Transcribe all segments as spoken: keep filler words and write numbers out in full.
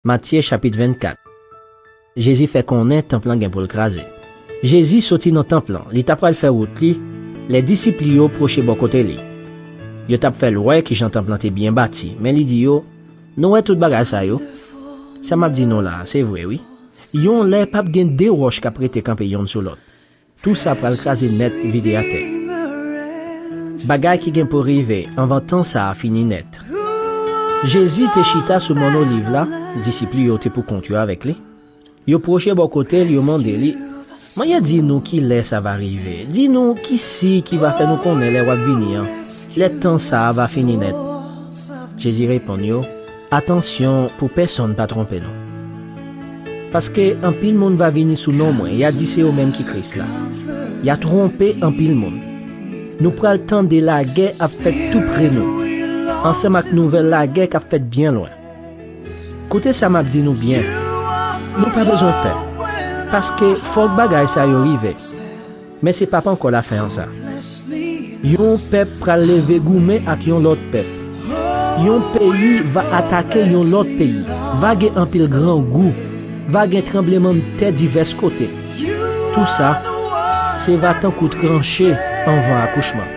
Matye chapit vennkat. Jezi fè konnen tanp lan gen pou l kraze. Jezi soti nan tanp lan, li t apral fè wout li, lè disip li yo pwoche bò kote li. Yo t ap fè l wè kijan tanp lan te byen bati, men li di yo, "Nou wè tout bagay sa yo? Sa m ap di nou la a, se vre wi. Yon lè p ap gen de wòch k ap rete kanpe yonn sou lòt. Tou sa pral kraze nèt, vide atè." Bagay ki gen pou rive anvan tan sa a fini nèt. Jezi te chita sou mòn Oliv la, disip li yo te poukont yo avèk li. Yo pwoche bò kote l, yo mande li, "Manyè di nou ki lè sa va rive? Di nou ki siy ki va fè nou konnen lè w ap vini an, lè tan sa a va fini nèt?" Jezi reponn yo, "Atansyon pou pèsonn pa twonpe nou. Paske anpil moun va vini sou non mwen, y a di se yo menm ki Kris la. Y a twonpe anpil moun. Nou pral tande lagè ap fèt tou pre nou, ansanm ak nouvèl lagè k ap fèt byen lwen. Koute sa m ap di nou byen, nou pa bezwen pè, paske fòk bagay sa yo rive. Men se p ap ankò lafen an sa. Yon pèp pral leve goumen ak yon lòt pèp. Yon peyi va atake yon lòt peyi. Va gen anpil grangou. Va gen tranblemanntè divès kote. Tou sa, se va tankou tranche anvan akouchman.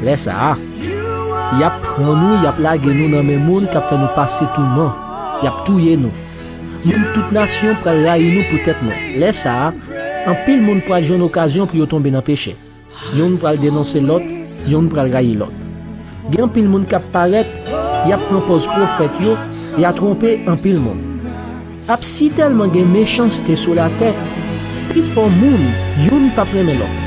Lè sa a, y ap pran nou, y ap lage nou nan men moun k ap fè nou pase touman. Y ap touye nou. Moun tout nasyon pral rayi nou poutèt mwen. Lè sa a, anpil moun pral jwenn okazyon pou yo tonbe nan peche. Yonn pral denonse lòt, yonn pral rayi lòt. Gen anpil moun k ap parèt, y ap pran pòz pwofèt yo, y a twonpe anpil moun. Ap sitèlman gen mechanste sou latè, pifò moun, yonn p ap renmen lòt.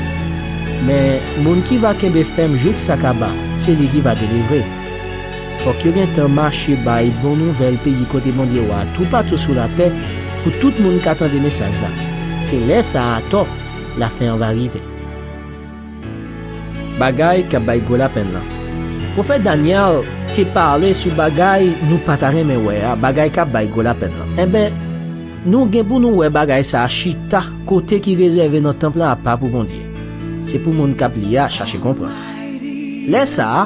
Men, moun ki va kenbe fèm jouk sa kaba, se li ki va delivre. Fòk yo gentan mache bay bon nouvèl peyi kote Bondye wa toupatou sou latè, pou tout moun ka tande mesaj la. Se lè sa a atò, lafen an va rive." Bagay k ap bay gwo lapenn lan. Pwofèt Danyèl te pale sou bagay nou pa ta renmen wè a, bagay k ap bay gwo lapenn lan. Enben, nou gen pou nou wè bagay sa a chita kote ki rezève nan tanp lan apa pou Bondye. Se pou moun k ap li a chache konprann. Lè sa a,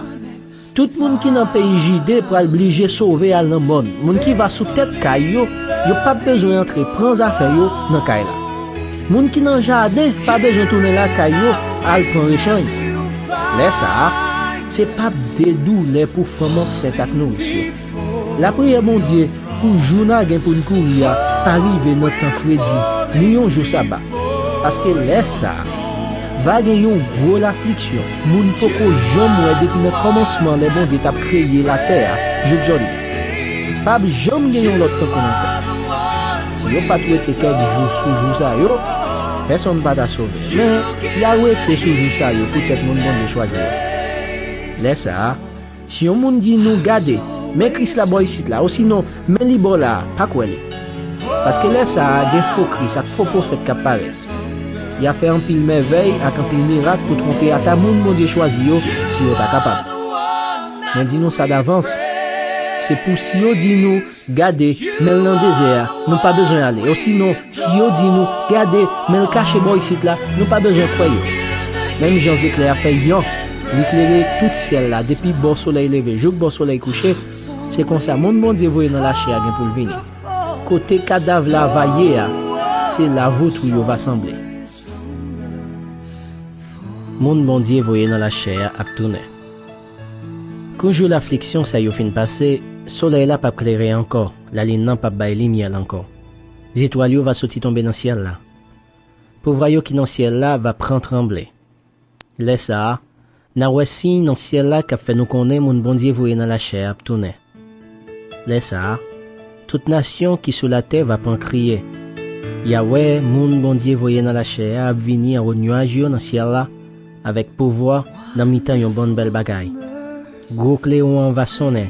tout moun ki nan peyi Jide pral blije sove al nan mòn. Moun ki va sou tèt kay yo, yo p ap bezwen antre pran zafè yo nan kay la. Moun ki nan jaden pa bezwen tounen lakay yo al pran rechanj. Lè sa a, se p ap de doulè pou fanm ansent ak nouris yo. Lapriyè Bondye pou jou n a gen pou n kouri a pa rive nan tan fredi, ni yon jou saba. Paske lè sa a, va gen yon gwo lafliksyon moun poko janm wè depi nan kòmansman lè Bondye t ap kreye latè a jouk jodi. P ap janm gen yon lòt tankou l ankò. Si yo pa t rete kèk jou sou jou sa yo, pèsonn pa ta sove. Men, y a rete sou jou sa yo poutèt moun Bondye chwazi yo. Lè sa a, si yon moun di nou, "Gade, men Kris la bò isit la," osinon, "Men li bò la a," pa kwè li. Paske lè sa a, gen fo Kris ak fo pwofèt k ap parèt. Y a fè anpil mèvèy ak anpil mirak pou twonpe ata moun Bondye chwazi yo, si yo ta kapab. Mwen di nou sa davans, se pou si yo di nou, "Gade, men l nan dezè a, nou pa bezwen ale," osinon, si yo di nou, "Gade, men l kache bò isit la," nou pa bezwen kwè yo. Menm jan zeklè a fè yon, li klere tout syèl la, depi bò solèy leve jouk bò solèy kouche, se konsa moun Bondye voye nan lachè a gen pou l vini. Kote kadav la va ye a, se la votri yo va sanble. Moun Bondye voye nan lachè a ap tounen. Kou jou lafliksyon sa yo fin pase, solèy la p ap klere ankò, lalin nan p ap bay limyè l ankò. Zetwal yo va soti tonbe nan syèl la. Pouvwa yo ki nan syèl la va pran tranble. Lè sa a, n a wè siy nan syèl la k ap fè nou konnen moun Bondye voye nan lachè a ap tounen. Lè sa a, tout nasyon ki sou latè va pran kriye. Y a wè moun Bondye voye nan lachè a ap vini anwo nyaj yo nan syèl la, avèk pouvwa nan mitan yon bann bèl bagay. Gwo klewon an va sonnen.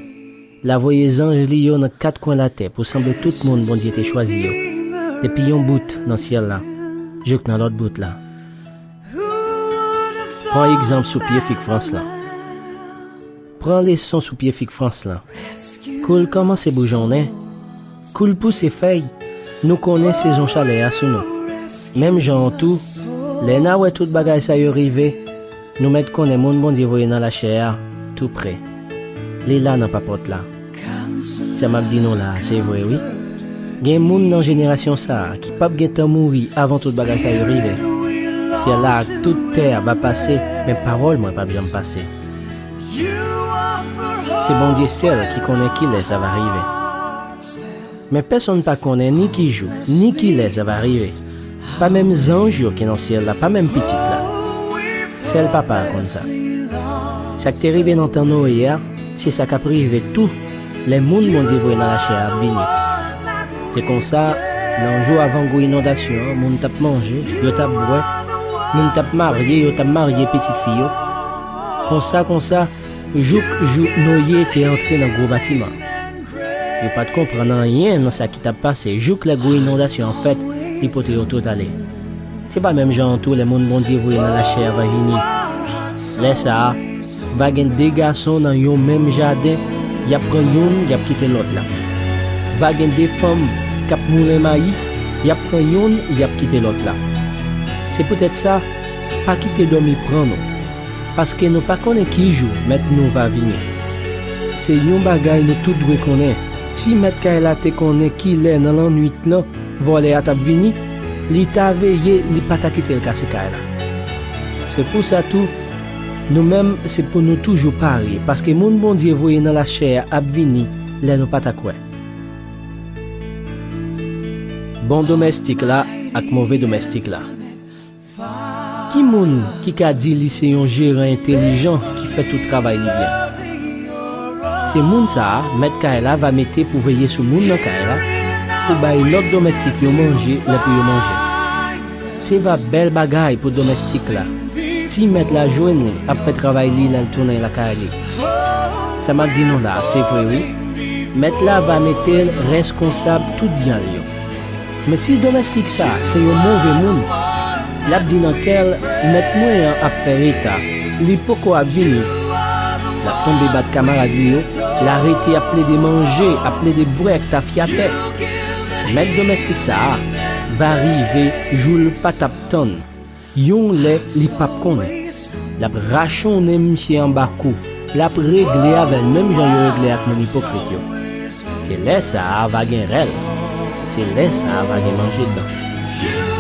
L a voye zanj li yo nan kat kwen latè pou sanble tout moun Bondye te chwazi yo, depi yon bout nan syèl la jouk nan lòt bout la. Pran egzanp sou pye fig frans lan. Pran leson sou pye fig frans lan. Kou l kòmanse boujonnen, kou l pouse fèy, nou konnen sezon chalè a sou nou. Menm jan an tou, lè n a wè tout bagay sa yo rive, nou mèt konnen moun Bondye voye nan lachè a tou pre. Li la nan papòt la. Sa m ap di nou la a, se vre wi. Gen moun nan jenerasyon sa a ki p ap gentan mouri avan tout bagay sa yo rive. Syèl la ak tout tè a va pase, men pawòl mwen p ap janm pase. Se Bondye sèl ki konnen kilè sa va rive. Men pèsonn pa konnen ni ki jou, ni kilè sa va rive. Pa menm zanj yo ki nan syèl la, pa menm Pitit la. Sèl Papa a konn sa. Sa k te rive nan tan Noye a, se sa k ap rive tou lè moun Bondye voye nan lachè a ap vini. Se konsa, nan jou avan gwo inondasyon an, moun t ap manje, yo t ap bwè, moun t ap marye, yo t ap marye pitit fi yo. Konsa, konsa, jouk jou Noye te antre nan gwo batiman. Yo pa t konprann anyen nan sa ki t ap pase jouk lè gwo inondasyon an fèt, li pote yo tout ale. Se pa menm jan an tou lè moun Bondye voye nan lachè a va vini. Lè sa a, va gen de gason nan yon menm jaden, y ap pran youn, y ap kite lòt la. Va gen de fanm k ap moulen mayi, y ap pran youn, y ap kite lòt la. Se poutèt sa, pa kite dòmi pran nou, paske nou pa konnen ki jou Mèt nou va vini. Se yon bagay nou tout dwe konnen, si mèt kay la te konnen kilè nan lannwit lan vòlè a t ap vini, li ta veye, li pa ta kite l kase kay la. Se pou sa tou, nou menm, se pou nou toujou pare, paske moun Bondye voye nan lachè a ap vini lè nou pa ta kwè. Bon domèstik la ak move domèstik la. Ki moun ki ka di li se yon jeran entèlijan ki fè tout travay li byen? Se moun sa a, mèt kay la va mete pou veye sou moun nan kay la, pou bay lòt domèstik yo manje lè pou yo manje. Se va bèl bagay pou domèstik la, si mèt la jwenn li ap fè travay li lè l tounen lakay li. Sa m ap di nou la a, se vre wi. Mèt la va mete l rèskonsab tout byen l yo. Men si domèstik sa a se yon move moun, l ap di nan kè l, "Mèt mwen an ap fè reta, li poko ap vini." L ap tonbe bat kamarad li yo, l a rete ap plede manje, ap plede bwè ak tafyatè. Mèt domèstik sa a va rive jou l pa t ap tann. Yon lè li p ap konnen. L ap rachonnen misye anba kou. L ap regle avè l menm jan yo regle ak moun ipokrit yo. Se lè sa a va gen rèl. Se lè sa a va gen manje dan.